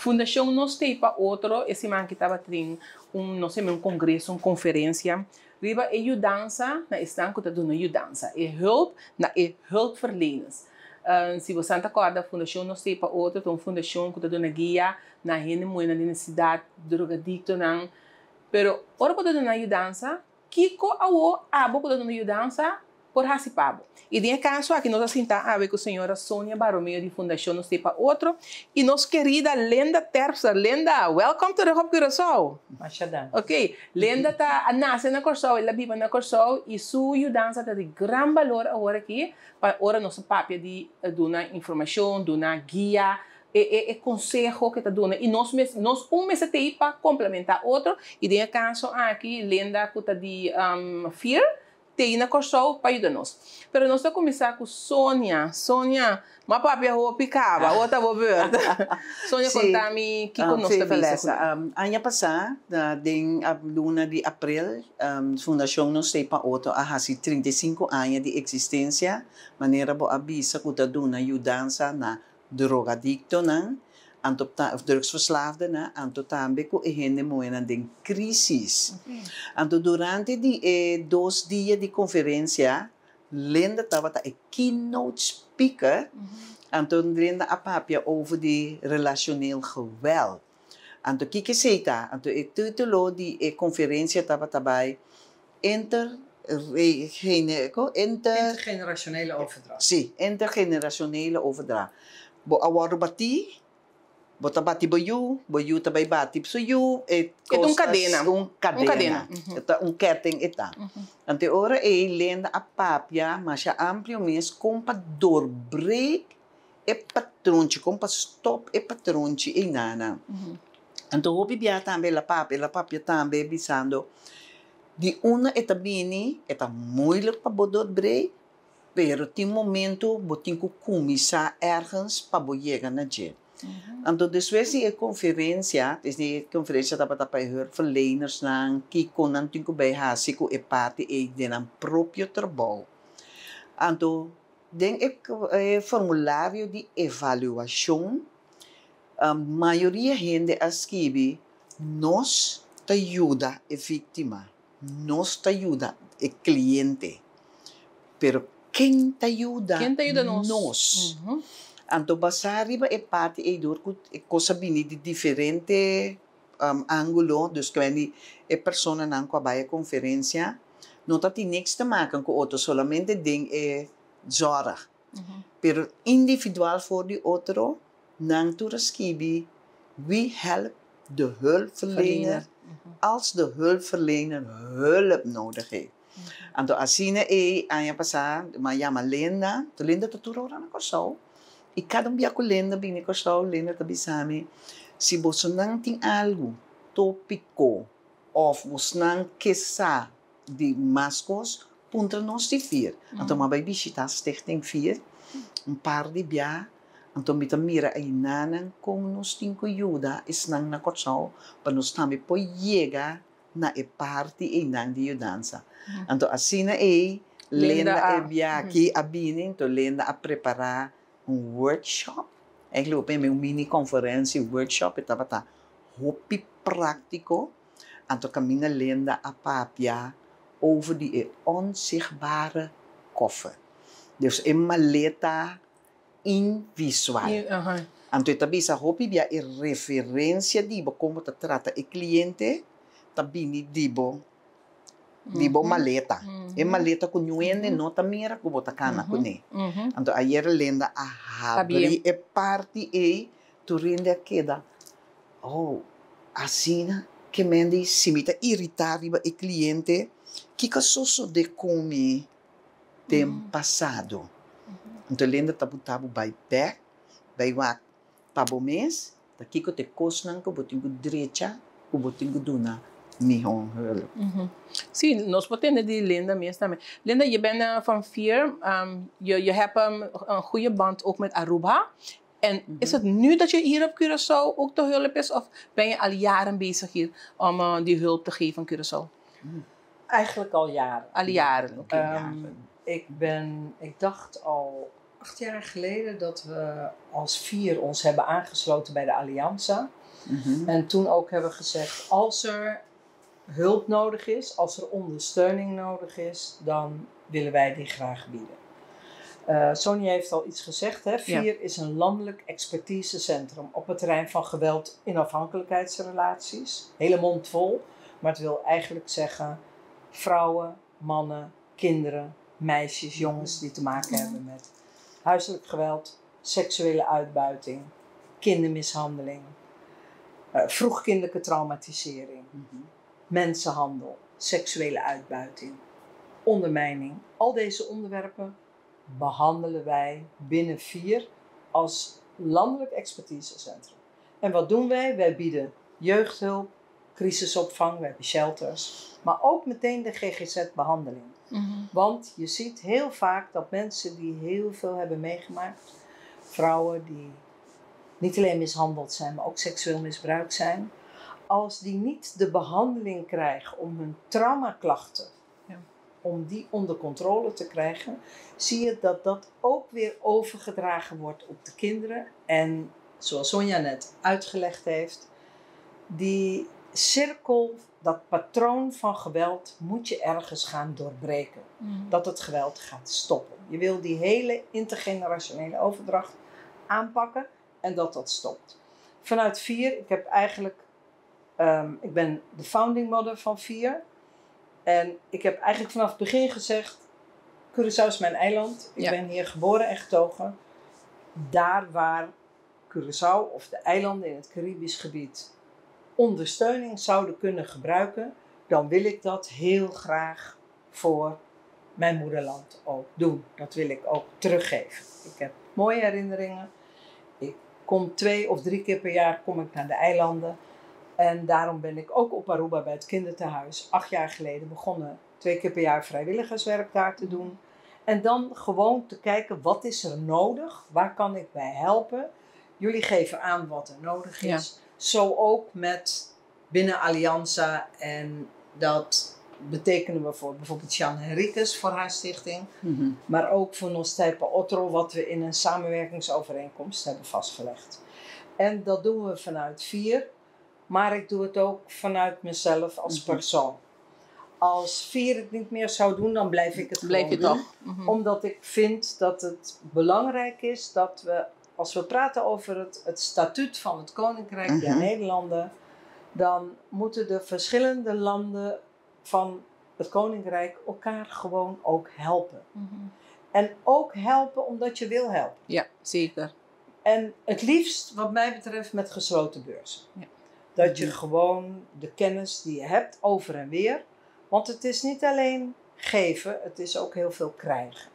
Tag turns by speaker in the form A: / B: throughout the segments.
A: Fundashon Nos T'ei pa Otro e siman aki tabatin un no sé un kongreso, un konferensia riba e yudansa na esnan ku ta duna yudansa, e hulp na e hulpverleners. Si bo ta kòrda, Fundashon Nos T'ei pa Otro ta un fundashon ku ta duna guia na hende muhénan den nesesidat, drogadiktonan. Pero ora bo ta duna yudansa, kiko awo abo ku ta duna yudansa por hasi pa bo? I den e kaso aki nos a sinta awe ku señora Sonia Baromeo di Fundashon Nos T'ei pa Otro i nos kerida Lenda Terpstra. Lenda, welcome terug op Curaçao.
B: Masha danki.
A: Ok, Lenda ta a nase na Kòrsou, el a biba na Kòrsou i su yudansa ta di gran balor awor aki pa ora nos papia di duna informashon, duna guia, e konseho ku e ta duna i nos mes nos un mester t'ei pa komplementá otro i den e kaso aki Lenda ku ta di FIR t'ei na Kòrsou pa yuda nos. Pero nos ta kuminsá ku Sonia. Sonia, m'a papia hopi kaba, awor ta bo beurt. Sonia, konta mi kiko nos ta bisa ku.
C: Aña pasá den luna di aprel Fundashon Nos T'ei Pa Otro a hasi 35 aña di eksistensia, manera bo a bisa ku ta duna yudansa na drogadiktonan, anto ta drugsverslaafdenan, anto tambe ku e hende muhénan den krísis. Anto durante di e dos dia di konferensia, Linda tabata e keynote speaker, anto Linda a papia over di relationeel geweld. Anto kiko esei ta? Anto e título di e konferensia tabata bai inter inter
B: Intergenerationele overdracht.
C: Sí, intergenerationele overdracht. Bo a wòrdu batí, bo ta bati bo yu, bo yu ta bai bati su yu, e
A: E ta un kadena.
C: Un kadena.
A: Un kadena.
C: E ta un ketting e ta. Anto e ora ei Lenda a papia masha amplio mes kon pa doorbreek e patronchi, kon pa stòp e patronchi einan. Anto hopi bia tambe el a papia, el a papia tambe bisando di unda e ta bini, e ta moeilijk pa bo doorbreek, pero tin momento bo tin ku kuminsá ergens pa bo yega na dje. Anto despues di e konferensia, des di e konferensia tabata pa e hulpverlenersnan, kiko nan tin ku bai hasi ku e parti ei den nan propio trabou. Anto den e formulario di evaluashon, mayoria hende a skibi nos ta yuda e víktima, nos ta yuda e kliente, pero ken ta yuda
A: Ken ta yuda nos?
C: Nos? Anto basá riba e parti ei dor ku e kos a bini di diferente ángulo, dus ku e personanan ku a bai e konferensia no ta tin niks te maken ku otro, solamente den e zorg. Pero individual for di otro, nan tur a skibi: "We help de hulpverlener als de hulpverlener hulp nodig heeft." Anto asina e aña pasá m'a yama Linda, anto Linda ta tur ora na Kòrsou. I kada un bia ku Linda bini Kòrsou, Linda ta bisa mi, si bosonan tin algu tópiko òf bosnan ke sa di mas kos, puntra nos di FIR. Anto m'a bai bishitá Stichting FIR un par di bia, anto mi ta mira einanan kon nos tin ku yuda esnan na Kòrsou pa nos tambe por yega na e parti einan di yudansa. Anto asina ei
A: Linda
C: Linda e bia aki a bini, anto Linda a prepará un workshop. Eigenlijk un mini konferensia workshop, e tabata hopi práktiko. Anto kaminda Linda a papia over di e onzichtbare koffer. Dus e maleta invisual. Anto e ta bisa hopi bia e referensia di bo kon bo ta trata e kliente ta bini di bo maleta. E maleta ku niun hende no ta mira ku bo ta kana kuné. Anto ayera Linda a habri e parti ei, tur hende a keda, oh, asina ke men di si mi ta iritá riba e kliente, kiko a sosodé ku mi den pasado? Anto Linda ta buta bo bai bèk, bai wak pa bo mes, ta kiko te kosnan ku bo tin ku drecha, ku bo tin ku duna mihó hulp.
A: Sí, nos por tende di Linda mes tambe. Linda, je bent van FIR. Je hebt een goede band ook met Aruba. En is het nu dat je hier op Curaçao ook de hulp is? Of ben je al jaren bezig hier om die hulp te geven aan Curaçao?
B: Eigenlijk al jaren.
A: Al jaren, oké.
B: Ik dacht al 8 jaar geleden dat we als Fier ons hebben aangesloten bij de Alianza. En toen ook hebben gezegd, als er hulp nodig is, als er ondersteuning nodig is, dan willen wij die graag bieden. Sonja heeft al iets gezegd, hè? Fier is een landelijk expertisecentrum op het terrein van geweld in afhankelijkheidsrelaties. Hele mond vol, maar het wil eigenlijk zeggen vrouwen, mannen, kinderen, meisjes, jongens die te maken hebben met huiselijk geweld, seksuele uitbuiting, kindermishandeling, vroegkinderlijke traumatisering, mensenhandel, seksuele uitbuiting, ondermijning. Al deze onderwerpen behandelen wij binnen Fier als landelijk expertisecentrum. En wat doen wij? Wij bieden jeugdhulp, crisisopvang, we hebben shelters, maar ook meteen de GGZ-behandeling. Want je ziet heel vaak dat mensen die heel veel hebben meegemaakt, vrouwen die niet alleen mishandeld zijn, maar ook seksueel misbruikt zijn, als die niet de behandeling krijgen om hun traumaklachten, om die onder controle te krijgen, zie je dat dat ook weer overgedragen wordt op de kinderen. En zoals Sonja net uitgelegd heeft, die cirkel, dat patroon van geweld moet je ergens gaan doorbreken. Dat het geweld gaat stoppen. Je wil die hele intergenerationele overdracht aanpakken en dat dat stopt. Vanuit Fier, ik heb eigenlijk, ik ben de founding mother van Fier. En ik heb eigenlijk vanaf het begin gezegd, Curaçao is mijn eiland. Ik ben hier geboren en getogen. Daar waar Curaçao of de eilanden in het Caribisch gebied ondersteuning zouden kunnen gebruiken, dan wil ik dat heel graag voor mijn moederland ook doen. Dat wil ik ook teruggeven. Ik heb mooie herinneringen. Ik kom 2 of 3 keer per jaar kom ik naar de eilanden. En daarom ben ik ook op Aruba bij het kindertehuis 8 jaar geleden begonnen. 2 keer per jaar vrijwilligerswerk daar te doen. En dan gewoon te kijken, wat is er nodig? Waar kan ik bij helpen? Jullie geven aan wat er nodig is. Zo ook met binnen Alianza. En dat betekenen we voor bijvoorbeeld Jean Henriquez voor haar stichting. Maar ook voor Nos Tei Pa Otro, wat we in een samenwerkingsovereenkomst hebben vastgelegd. En dat doen we vanuit Fier. Maar ik doe het ook vanuit mezelf als persoon. Als Fier het niet meer zou doen, dan blijf ik het
A: Blijf
B: gewoon
A: je
B: doen.
A: toch?
B: Omdat ik vind dat het belangrijk is dat we, als we praten over het statuut van het Koninkrijk der Nederlanden, dan moeten de verschillende landen van het Koninkrijk elkaar gewoon ook helpen. En ook helpen omdat je wil helpen.
A: Ja, zeker.
B: En het liefst, wat mij betreft, met gesloten beurzen. Dat je gewoon de kennis die je hebt over en weer. Want het is niet alleen geven, het is ook heel veel krijgen.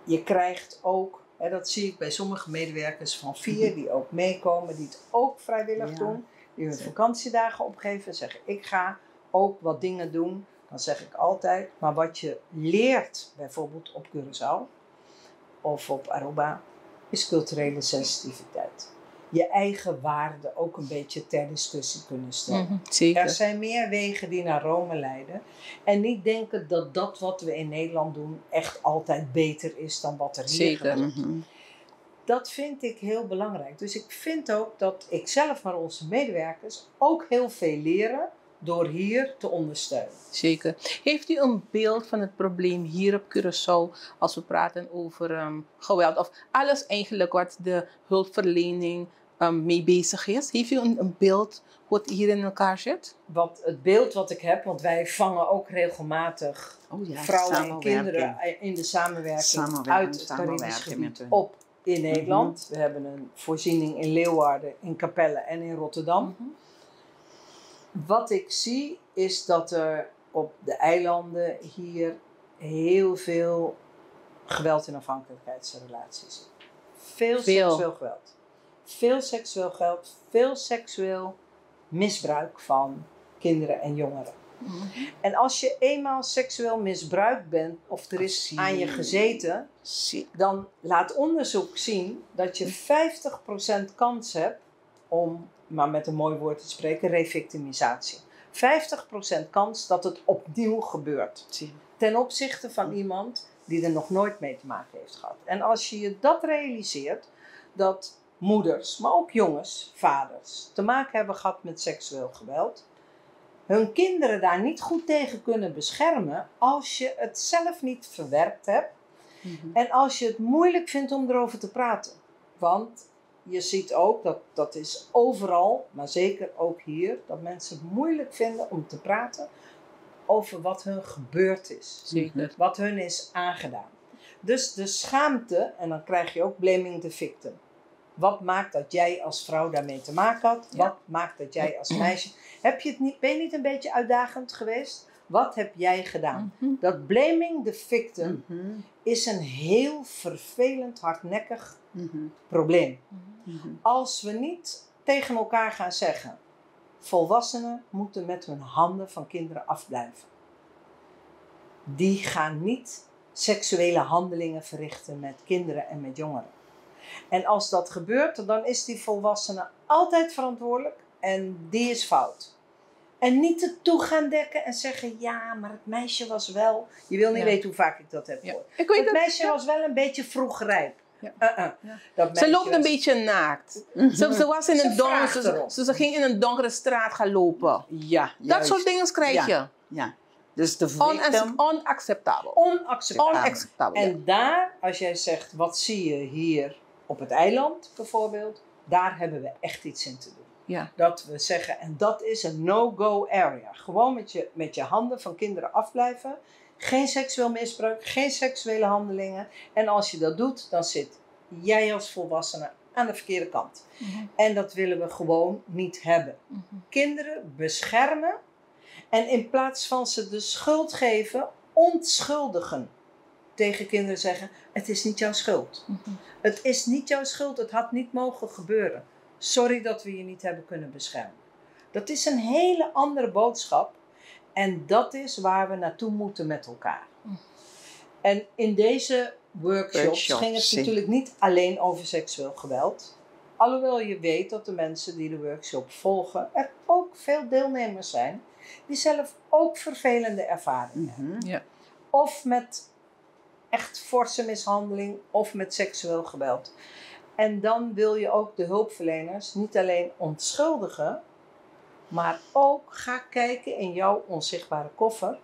B: Je krijgt ook, hè, dat zie ik bij sommige medewerkers van Fier, die ook meekomen, die het ook vrijwillig doen, die hun vakantiedagen opgeven en zeggen: ik ga ook wat dingen doen. Dan zeg ik altijd, maar wat je leert, bijvoorbeeld op Curaçao of op Aruba, is culturele sensitiviteit. Je eigen waarden ook een beetje ter discussie kunnen stellen. Er zijn meer wegen die naar Rome leiden. En niet denken dat dat wat we in Nederland doen echt altijd beter is dan wat er hier gebeurt. Dat vind ik heel belangrijk. Dus ik vind ook dat ik zelf, maar onze medewerkers, ook heel veel leren door hier te ondersteunen.
A: Zeker. Heeft u een beeld van het probleem hier op Curaçao als we praten over geweld of alles eigenlijk wat de hulpverlening mee bezig is? Heeft u een beeld hoe het hier in elkaar zit?
B: Wat het beeld wat ik heb, want wij vangen ook regelmatig
C: Oh ja,
B: vrouwen en
C: samenwerking.
B: kinderen in de samenwerking
C: Samenwerking,
B: uit het Caribisch
C: samenwerken
B: gebied
C: met hun.
B: op in Nederland. We hebben een voorziening in Leeuwarden, in Capelle en in Rotterdam. Wat ik zie is dat er op de eilanden hier heel veel geweld in afhankelijkheidsrelaties zit. Veel,
A: Veel.
B: seksueel geweld. Veel seksueel geweld, veel seksueel misbruik van kinderen en jongeren. En als je eenmaal seksueel misbruikt bent of er is aan je gezeten, dan laat onderzoek zien dat je 50% kans hebt om, maar met een mooi woord te spreken, revictimisatie. 50% kans dat het opnieuw gebeurt. Ten opzichte van iemand Die er nog nooit mee te maken heeft gehad. En als je je dat realiseert, dat moeders, maar ook jongens, vaders, te maken hebben gehad met seksueel geweld, hun kinderen daar niet goed tegen kunnen beschermen als je het zelf niet verwerkt hebt en als je het moeilijk vindt om erover te praten. Want je ziet ook, dat dat is overal, maar zeker ook hier, dat mensen het moeilijk vinden om te praten over wat hun gebeurd is. Wat hun is aangedaan. Dus de schaamte, en dan krijg je ook blaming the victim. Wat maakt dat jij als vrouw daarmee te maken had? Wat maakt dat jij als meisje... Heb je het niet, ben je niet een beetje uitdagend geweest? Wat heb jij gedaan? Dat blaming the victim is een heel vervelend, hardnekkig probleem. Als we niet tegen elkaar gaan zeggen: volwassenen moeten met hun handen van kinderen afblijven. Die gaan niet seksuele handelingen verrichten met kinderen en met jongeren. En als dat gebeurt, dan is die volwassene altijd verantwoordelijk en die is fout. En niet het toe gaan dekken en zeggen: ja, maar het meisje was wel. Je wil niet weten hoe vaak ik dat heb gehoord.
A: Ik weet
B: Het
A: het.
B: Meisje was wel een beetje vroeg rijp. Uh-uh. Dat
A: Ze
B: meisje
A: loopt een beetje naakt. Ze was in
B: Ze
A: een donker,
B: vraagt erom.
A: ze ging in een donkere straat gaan lopen.
C: Ja,
A: Dat
C: juist.
A: soort dingen krijg je.
C: Ja. Dus de victim...
A: Onacceptabel.
B: Onacceptabel.
A: Onacceptabel. Ja.
B: En daar, als jij zegt: wat zie je hier op het eiland bijvoorbeeld, daar hebben we echt iets in te doen. Dat we zeggen, en dat is een no-go area. Gewoon met je handen van kinderen afblijven. Geen seksueel misbruik, geen seksuele handelingen. En als je dat doet, dan zit jij als volwassene aan de verkeerde kant. En dat willen we gewoon niet hebben. Kinderen beschermen en in plaats van ze de schuld geven, ontschuldigen. Tegen kinderen zeggen: het is niet jouw schuld. Het is niet jouw schuld, het had niet mogen gebeuren. Sorry dat we je niet hebben kunnen beschermen. Dat is een hele andere boodschap. En dat is waar we naartoe moeten met elkaar. En in deze workshops
C: Workshops,
B: ging het natuurlijk niet alleen over seksueel geweld. Alhoewel je weet dat de mensen die de workshop volgen, er ook veel deelnemers zijn die zelf ook vervelende ervaringen hebben. Of met echt forse mishandeling of met seksueel geweld. En dan wil je ook de hulpverleners niet alleen ontschuldigen, maar ook ga kijken in jouw onzichtbare koffer.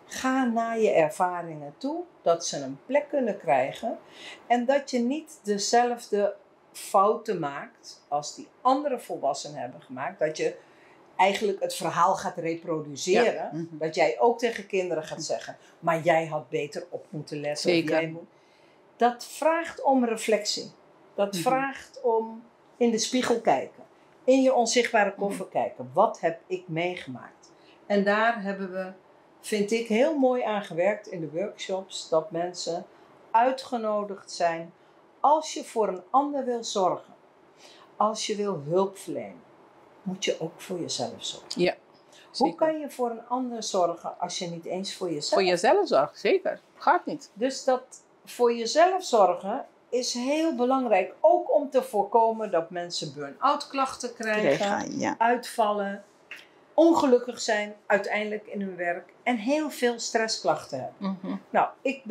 B: Ga naar je ervaringen toe, dat ze een plek kunnen krijgen en dat je niet dezelfde fouten maakt als die andere volwassenen hebben gemaakt. Dat je eigenlijk het verhaal gaat reproduceren. Dat jij ook tegen kinderen gaat zeggen: maar jij had beter op moeten letten. Of jij moet. Dat vraagt om reflectie. Dat vraagt om in de spiegel kijken. In je onzichtbare koffer kijken. Wat heb ik meegemaakt? En daar hebben we, vind ik, heel mooi aan gewerkt in de workshops. Dat mensen uitgenodigd zijn. Als je voor een ander wil zorgen. Als je wil hulp verlenen. Moet je ook voor jezelf zorgen. Hoe kan je voor een ander zorgen als je niet eens voor jezelf
A: Voor jezelf zorgen, zeker. Gaat niet.
B: Dus dat voor jezelf zorgen is heel belangrijk. Ook om te voorkomen dat mensen burn-out klachten krijgen,
C: Krijgen, ja.
B: uitvallen, ongelukkig zijn uiteindelijk in hun werk en heel veel stressklachten hebben. Nou, ik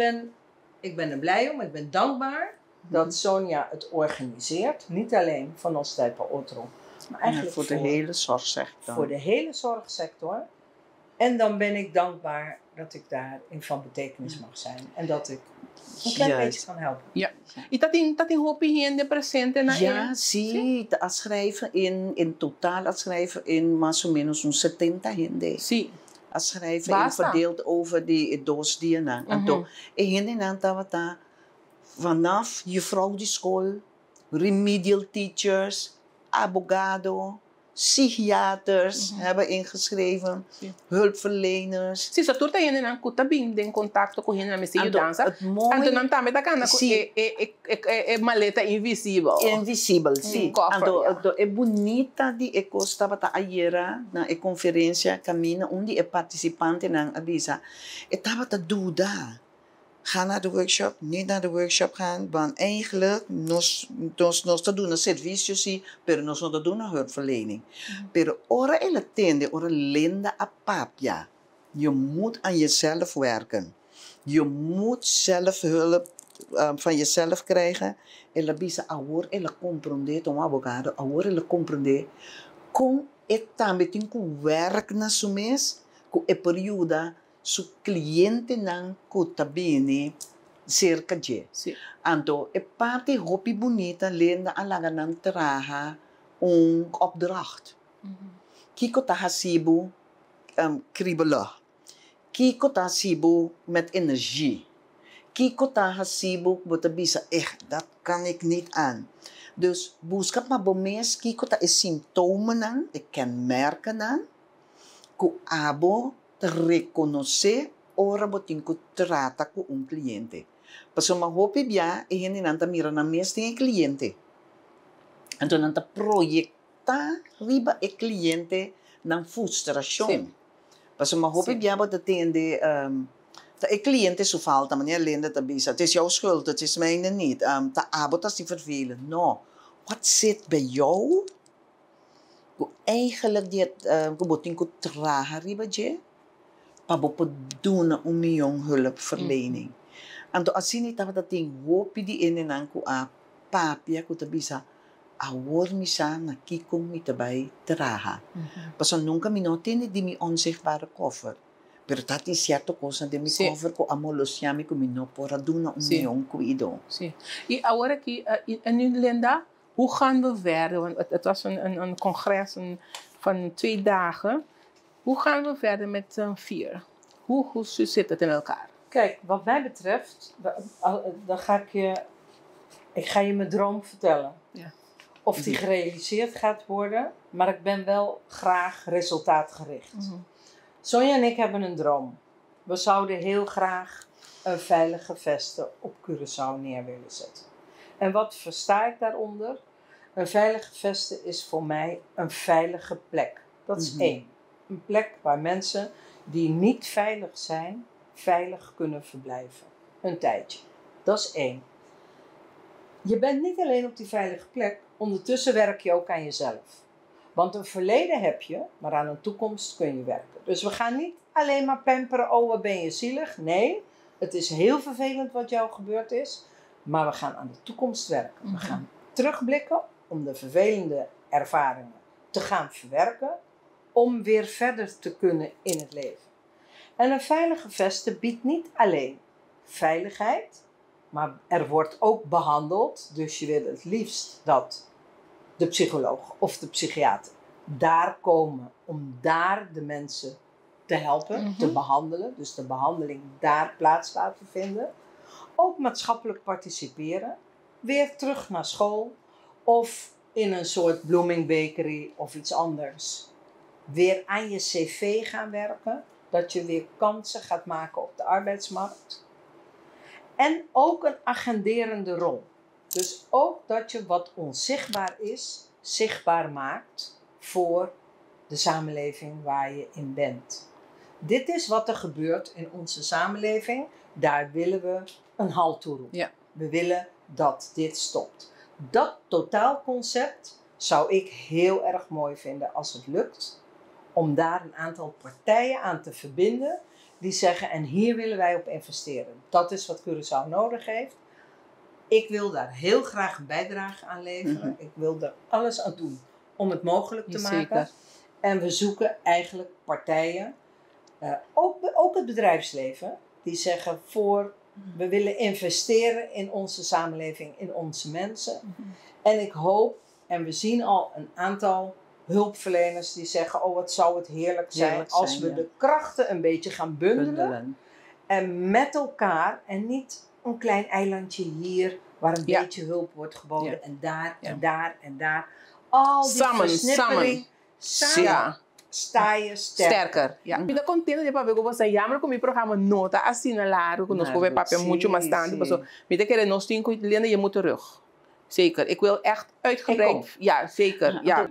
B: ben er blij om, ik ben dankbaar dat Sonia het organiseert. Niet alleen van Nos Tei Pa Otro, maar eigenlijk
C: voor de hele zorgsector.
B: Voor de hele zorgsector. En dan ben ik dankbaar dat ik daarin van betekenis mag zijn. En dat ik een klein beetje kan helpen.
A: Ja. I tatin hopi hende presente na
C: Ja, si, a schrijf in totaal a schrijf in mas o ménos un 70 hende. A schrijf in
A: Basta.
C: verdeeld over die 2 dianan. Anto, e hendenan tabata vanaf juffrouw di school, remedial teachers, abogado, psychiaters hebben ingeschreven, hulpverleners.
A: Si, so tur ta hendenan ku ta bin den kontakto ku hende mester
C: Anto,
A: yudansa.
C: het mooie
A: Anto nan tambe ta kana ku e maleta invisibel.
C: Invisibel, si.
A: Koffer,
C: Anto,
A: ja.
C: Anto, e bunita di e kos tabata ayera na e konferensia kaminda un di e partisipantenan a bisa. E tabata duda. Ga naar de workshop, niet naar de workshop gaan, want eigenlijk nos ta duna servisio si, pero nos no ta duna hulpverlening. Pero ora el a tende, ora Linda a papia. Je moet aan jezelf werken. Je moet zelf hulp van jezelf krijgen. El a bisa awor el a komprondé, ta un abogado, awor el a komprondé kon e tambe tin ku wèrk na su mes ku e por yuda su klientenan ku ta bini serka dje. Anto e parti hopi bunita Linda a laga nan traha un opdracht. Kiko ta hasi bo kriebelig? Kiko ta hasi bo met energie? Kiko ta hasi bo ku bo ta bisa, eh, dat kan ik niet aan? Dus buska pa bo mes kiko ta e simptomanan, e kenmerkennan ku abo ta rekonosé ora bo tin ku trata ku un kliente. Pasobra hopi bia e hendenan ta mira nan mes den e kliente. Anto nan ta proyektá riba e kliente nan frustrashon. Pasobra hopi bia bo ta tende ta e kliente su falta, manera Linda ta bisa, het is jouw schuld, het is mijne niet, ta abo ta hasi vervelend. No, wat zit bij jou ku eigenlijk di ku bo tin ku traha riba dje pa bo por duna un mihó hulpverlening. Anto asina e tabata tin hopi di hendenan ku a papia ku ta bisa, awor mi sa na kiko mi ta bai traha. Pasobra nunka mi no tende di mi onzichtbare koffer, pero ta tin sierto kosnan den mi koffer ku a molostia mi ku mi no por a duna un mihó kuido.
A: Sí. I awor aki, en nu Linda, hoe gaan we verder? Want het was een congres van 2 dagen. Hoe gaan we verder met vier? Hoe zit het in elkaar?
B: Kijk, wat mij betreft, dan ga ik je, ik ga je mijn droom vertellen. Of die gerealiseerd gaat worden, maar ik ben wel graag resultaatgericht. Sonja en ik hebben een droom. We zouden heel graag een veilige veste op Curaçao neer willen zetten. En wat versta ik daaronder? Een veilige veste is voor mij een veilige plek. Dat is één. Een plek waar mensen die niet veilig zijn, veilig kunnen verblijven. Een tijdje. Dat is één. Je bent niet alleen op die veilige plek, ondertussen werk je ook aan jezelf. Want een verleden heb je, maar aan een toekomst kun je werken. Dus we gaan niet alleen maar pamperen, oh, wat ben je zielig. Nee, het is heel vervelend wat jou gebeurd is, maar we gaan aan de toekomst werken. We gaan terugblikken om de vervelende ervaringen te gaan verwerken, om weer verder te kunnen in het leven. En een veilige veste biedt niet alleen veiligheid, maar er wordt ook behandeld. Dus je wil het liefst dat de psycholoog of de psychiater daar komen om daar de mensen te helpen, te behandelen. Dus de behandeling daar plaats laten vinden. Ook maatschappelijk participeren. Weer terug naar school of in een soort blooming bakery of iets anders. Weer aan je cv gaan werken. Dat je weer kansen gaat maken op de arbeidsmarkt. En ook een agenderende rol. Dus ook dat je wat onzichtbaar is, zichtbaar maakt voor de samenleving waar je in bent. Dit is wat er gebeurt in onze samenleving. Daar willen we een halt toe roepen. We willen dat dit stopt. Dat totaalconcept zou ik heel erg mooi vinden als het lukt. Om daar een aantal partijen aan te verbinden die zeggen: en hier willen wij op investeren. Dat is wat Curaçao nodig heeft. Ik wil daar heel graag een bijdrage aan leveren. Ik wil er alles aan doen om het mogelijk te maken. En we zoeken eigenlijk partijen, ook het bedrijfsleven, die zeggen voor we willen investeren in onze samenleving, in onze mensen. En ik hoop, en we zien al een aantal hulpverleners die zeggen: oh, wat zou het heerlijk zijn
C: Heerlijk
B: als
C: zijn,
B: we de krachten een beetje gaan bundelen.
C: Bundelen.
B: En met elkaar en niet een klein eilandje hier waar een beetje hulp wordt geboden en daar en daar en daar. Al die
A: Samen,
B: versnippering. Samen sta je sterker.
A: Sterker. Ja. Mi ta kontentu di papia ku boso. Jammer ku mi programa no ta asina largu ku nos
C: Largu,
A: por papia muchu mas tantu. Paso mi ta kere nos tin ku Linda, je moet terug. Zeker. Ik wil echt uitgebreid.
B: Ik kom.
A: Ja, zeker. Ja.